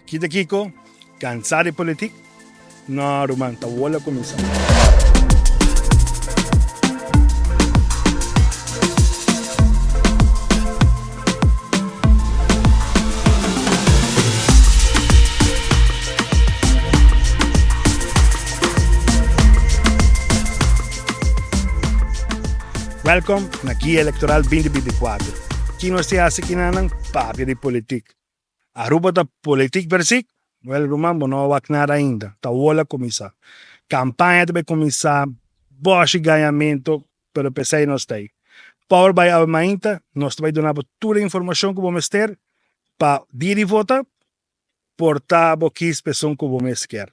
Kita kiko? Kansa di politik? No ruman, ta wol a kuminsá. Welkom na Guia Electoral 2024. Ki nos tin hasi kinanan? Papia di politik. Aruba ta politiek berzik? Wel ruman bo no a wak nada ainda. Ta wol a kuminsá. Kampaña ta bai kuminsá, bòshi gañamentu, pero p'esei nos ta ei. Power by Awe Mainta, nos ta bai duna bo tur e informashon ku bo mester pa dia di vota por ta bo kis p'esun ku bo mes kier.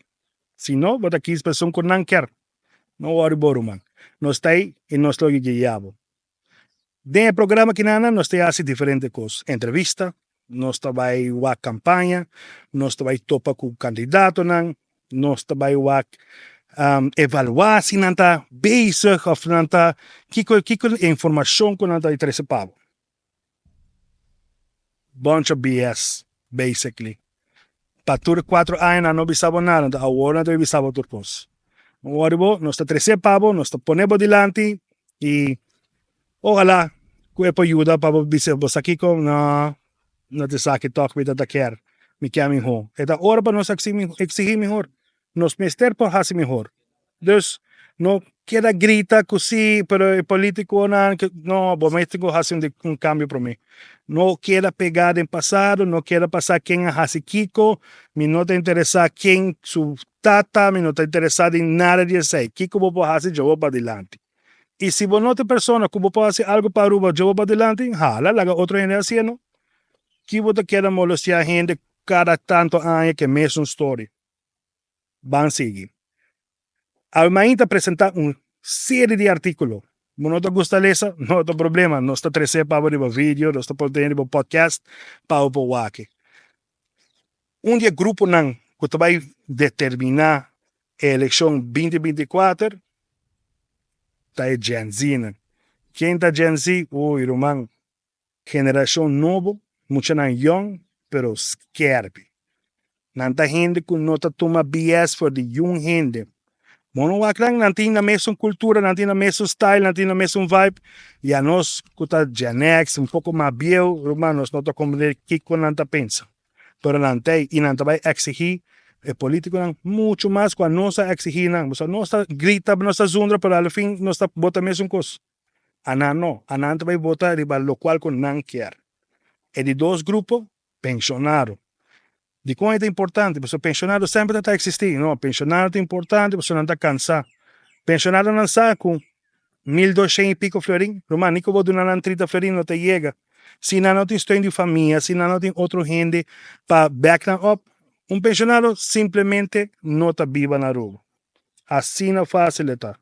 Si no, bo ta kis p'esun ku nan kier. No wòri bo ruman. Nos ta ei i nos lo guia bo. Den e programa kinana nos ta hasi diferente kos, entrevista, nos ta bai wak kampaña, nos ta bai topa ku kandidatonan, nos ta bai wak evaluá si nan ta bezig òf nan ta kiko kiko e informashon ku nan ta trese pa bo. Bunch of BS basically. Pa tur e cuatro aña nan no bisa bo nada, enton awor nan ta bin bisa bo tur cos. No worry bo, nos ta trece pa bo, nos ta pone bo dilanti y ojalá cu e por yuda pa bo bisa bo sa kico, no, no ta esaki toch mi ta ta kier, mi kier miho. E ta ora pa nos exigi mihor, nos mester por haci mihor. Dus, no keda grita ku si, pero e politikonan, no, bo mes tin ku hasi un kambio promé. No keda pegá den pasado, no keda pasá ken a hasi kiko, mi no ta interesá ken su tata, mi no ta interesá den nada di esei. Kiko bo por hasi djobo padilanti. I si bo no ta e persona ku bo por hasi algu pa Aruba djobo padilanti, hala laga otro hende hasié no. Ki bo ta keda molestiá hende kada tantu aña ku e mesun story? Ban sigui. Almain ta presentá un serie di artíkulo. Bo no ta gusta lesa? No ta problema, nos ta tres'é pa bo riba video, nos ta pone riba podcast pa bo por wak. Un di e gruponan ku ta bai determiná e elekshon 2024 ta e Gen Z-nan. Ken ta Gen Z? Uy ruman, Generashon nobo, muchanan yòn pero skèrpi. Nan ta hende ku no ta tuma BS for di yun hende. Bo no wak nan, nan tin nan mesun kultura, nan tin nan mesun style, nan tin nan mesun vibe. I anos ku ta Gen X, un poko mas bieu, ruman, nos no ta komprendé kiko nan ta pensa. Pero nan ta ei i nan ta bai eksigí e polítikonan muchu mas ku anos a eksigí nan. Pasobra nos ta grita, nos ta zundra, pero alfin nos ta bota mesun kos. A nan no, a nan ta bai vota riba locual cu nan kier. E di dos grupo, pensionado. Dicon e ta importante? Pasobra pensionado semper ta ta existi. No, pensionado ta importante pasobra nan ta cansa. Pensionadonan sa cu 1200 y pico florin, ruman, ni cu bo duna nan 30 florin no ta yega. Si nan no tin steun di famia, si nan no tin otro hende pa back nan up, un pensionado simplemente no ta biba na Aruba. Asina fácil e ta.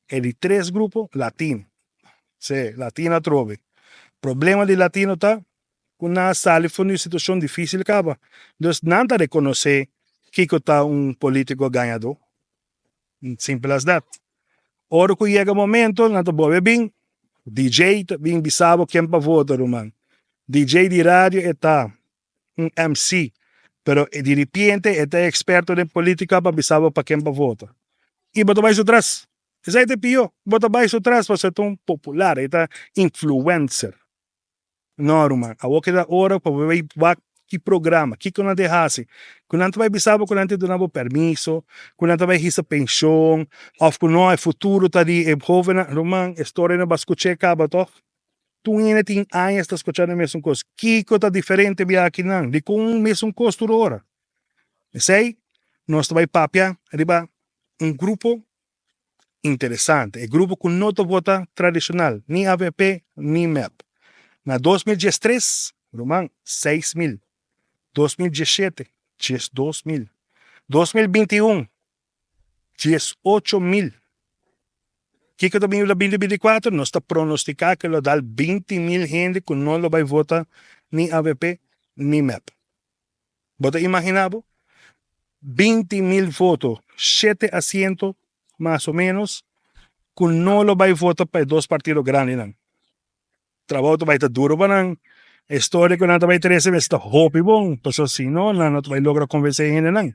E di tres grupo, latino. Sí, latino atrobe. Problema di latino ta ku nan a sali for di un situashon difísil kaba. Dus nan ta rekonosé kiko ta un polítiko gañadó. Simple as that. Ora ku yega momento nan ta bolbe bin, DJ ta bin bisa bo ken pa vota ruman. DJ di radio e ta. un MC, pero di ripiente e ta e experto den politica pa bisa bo pa ken pa vota. Y bo ta bay su tras. Esey ta e pio. Bo ta bay su tras pasobra e ta un popular, e ta influencer. No ruman, awor ke ta ora pa bo bay wak ki programa, kiko nan ta haci. Ku nan ta bay bisa bo ku nan ta duna bo permiso, ku nan ta bay hisa pension, of ku no e futuro ta di e hobennan. Ruman, e storia no bo a scucha caba toch? Tur hende tin añas ta skuchando e mesun kos. Kiko ta diferente bia akinan? Dikon mesun kos tur ora? Esei nos ta bai papia riba un grupo interesante, e grupo ku no ta vota tradishonal, ni avp ni mep. Na 2013, ruman, 6000. 2017, 12000. 2021, 18000. Kiko ta bini la 2024? Nos ta pronostica ke lo dal 20000 hende ku no lo bai vota ni avp ni mep. Bo ta imagina bo? 20000 voto, shete asiento mas o menos, ku no lo bai vota pa e dos partido grandinan. Trabou ta bai ta duro pa nan. E storia ku nan ta bai trese mester ta hopi bon, pasobra si no nan no ta bai logra konvensé e hendenan.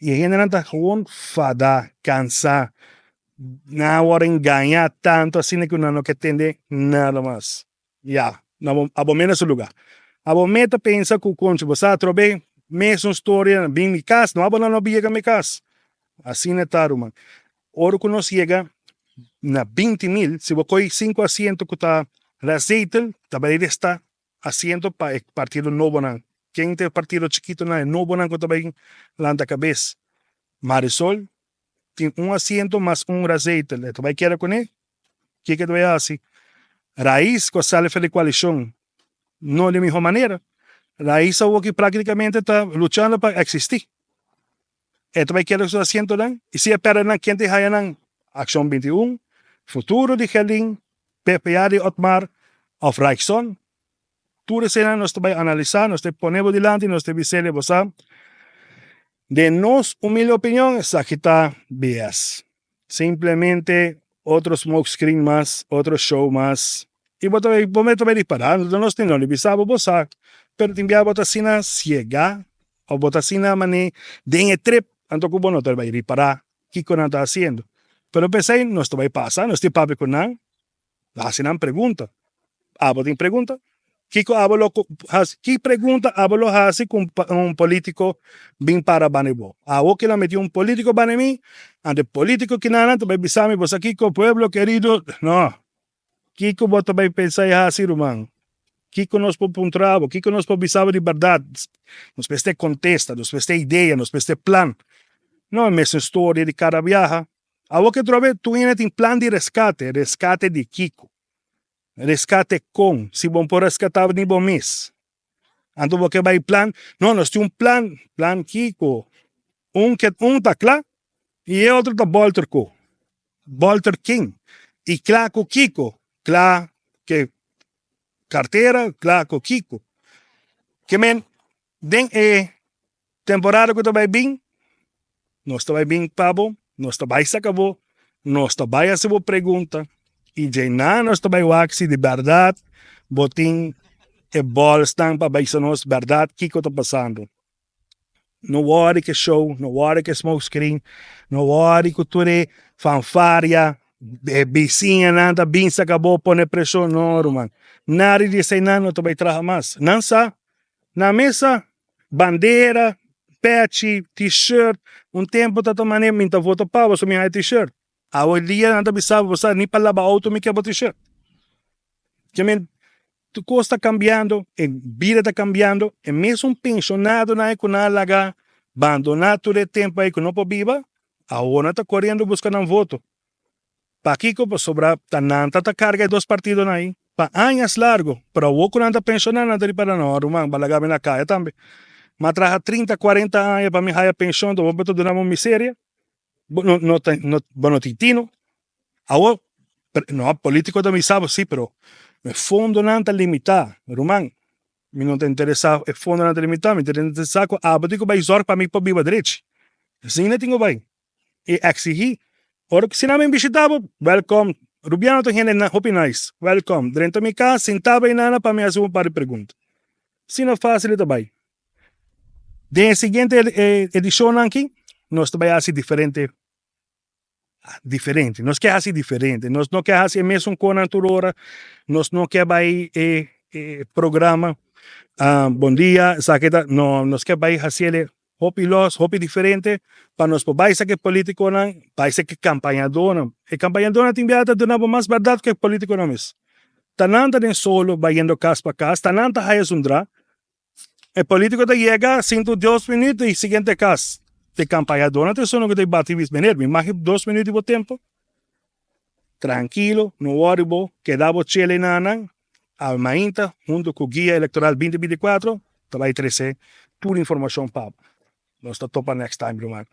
I e hendenan ta gewoon fadá, kansá, nan a wòrdu engañá tantu asina ku nan no ke tende nada mas. Ya, na bo abo mes na su lugá. Abo mes ta pensa ku konchi bo sa atrobe mesun storia bin mi kas, no abo nan no yega mi kas. Asina ta ruman. Ora ku nos yega na 20.000, si bo koy sinku asiento ku ta rezetel, ta bai resta asiento pa e partido nobonan. Ken ta e partido chikitonan, e nobonan ku ta bai lanta kabes? Marisol tin un asiento mas un rezetel, e ta bai keda kuné? Kiko e ta bai hasi? Rais ku a sali for di koalishon no di miho manera. Rais awoki praktikamente ta luchando pa eksistí. E ta bai keda ku su asientonan i si e pèrdè nan ken ta haya nan? Akshon 21, Futuro di Gerlin, PPA di Otmar òf Rijkson. Tur eseinan nos ta bai analisá, nos ta pone bo dilanti, nos ta bis'é bo sa. Den nos humilde opinion esaki ta BS. Simplemente otro smoke screen mas, otro show mas. I bo ta bai, bo mes ta bai ripará, nos tin no bisa bo, bo sa, pero tin bia bo ta asina siegá òf bo ta asina manera den e trip, anto ku bo no ta bai ripará kiko nan ta hasiendo. Pero p'esei nos ta bai pasa, nos tin papia ku nan, Hasi nan pregunta. Abo tin pregunta? Kiko abo lo hasi? Ki pregunta abo lo hasi ku un politiko bin para banda bo? Awo ki lo meti un politiko banda mi, anto e politiko kinanan ta bai bisa mi, bo sa kiko pueblo kerido? No. Kiko bo ta bai pensa i hasi ruman? Kiko nos por puntra bo? Kiko nos por bisa bo di bèrdat? Nos mester kontesta, nos mester idea, nos mester plan. No e mesun storia di kada biaha. Awor ke trobe tur hende tin plan di reskate, reskate di kiko? Reskate kon? Si bo por reskatá ni bo mes. Anto bo ke bai plan, no nos tin un plan, plan kiko? Un ke un ta kla i e otro ta bòlter ku. Bòlter ken? I kla ku kiko? Kla ke kartera, kla ku kiko? Ke men den e Temporada ku ta bai bin, nos ta bai bin pa bo, nos ta bai saka bo, nos ta bai hasi bo pregunta i djeinan nos ta bai wak si di bèrdat bo tin e bòlsnan pa bisa nos bèrdat kiko ta pasando. No wòri ku e show, no wòri ku e smoke screen, no wòri ku tur e fanfaria, e bisiñanan ta bin saka bo pone preshon, no ruman, nada di eseinan no ta bai traha mas. Nan sa, nan mes sa. Bandera, pechi, t-shirt, un tempo ta ta mane mi ta vota pa bo so mi haya t-shirt. Awe dia nan ta bisa bo sa ni pa laba auto mi ke bo t-shirt. Ke men tur kos ta kambiando, e bida ta kambiando, e mesun pensionadonan ei ku nan a laga bandona tur e tempo ei ku no por biba, awor nan ta koriendo buska nan voto. Pakiko? Pasobra ta nan ta ta karga e dos partidonan ei pa añas largo, pero awor ku nan ta penshoná nan ta ripará, no ruman, bo a laga mi na kaya tambe. Mi a traha trinta, kuarenta aña pa mi haya penshon, ta bo ta duna mi un miseria? Bo no no ta no bo no tin tino. Awor, no, polítiko ta bisa bo si, pero e fondonan ta limitá, ruman. Mi no ta interesá e fondonan ta limitá, mi ta interesá ku abo tin ku bai zòrg pa mi por biba drechi. Asina tin ku bai. E exigí. Ora ku si nan bin bishitá bo, wèlkòm. Rubiano ta un hende hopi nice. Wèlkòm. Drenta mi kas, sintá bo einana pa mi hasi un par di pregunta. Asina fásil e ta bai. Den e siguiente edishonnan aki, nos ta bai hasi diferente, diferente. Nos ke hasi diferente. Nos no ke hasi e mesun konan tur ora. Nos no ke bai e programa, bon dia, esaki ta, no, nos ke bai hasi el Hopi los, hopi diferente, pa nos por bai sa ke politiconan, bai sa ke campañadornan. E campañadornan tin bia ta duna bo mas berdad ke politiconan mes. Ta nan ta den solo bayendo cas pa cas, ta nan ta haya zundra. E politico ta yega, sintu dos minuut y siguiente cas. E campañadornan ta esun ku ta bati bis, meneer, mi mag dos minuut di bo tempo? Trankilo, no worry bo, keda bo chele nan. Awe mainta, hunto ku Guia Electoral 2024, ta bai trese tur informashon pa bo. Nos ta topa next time, ruman.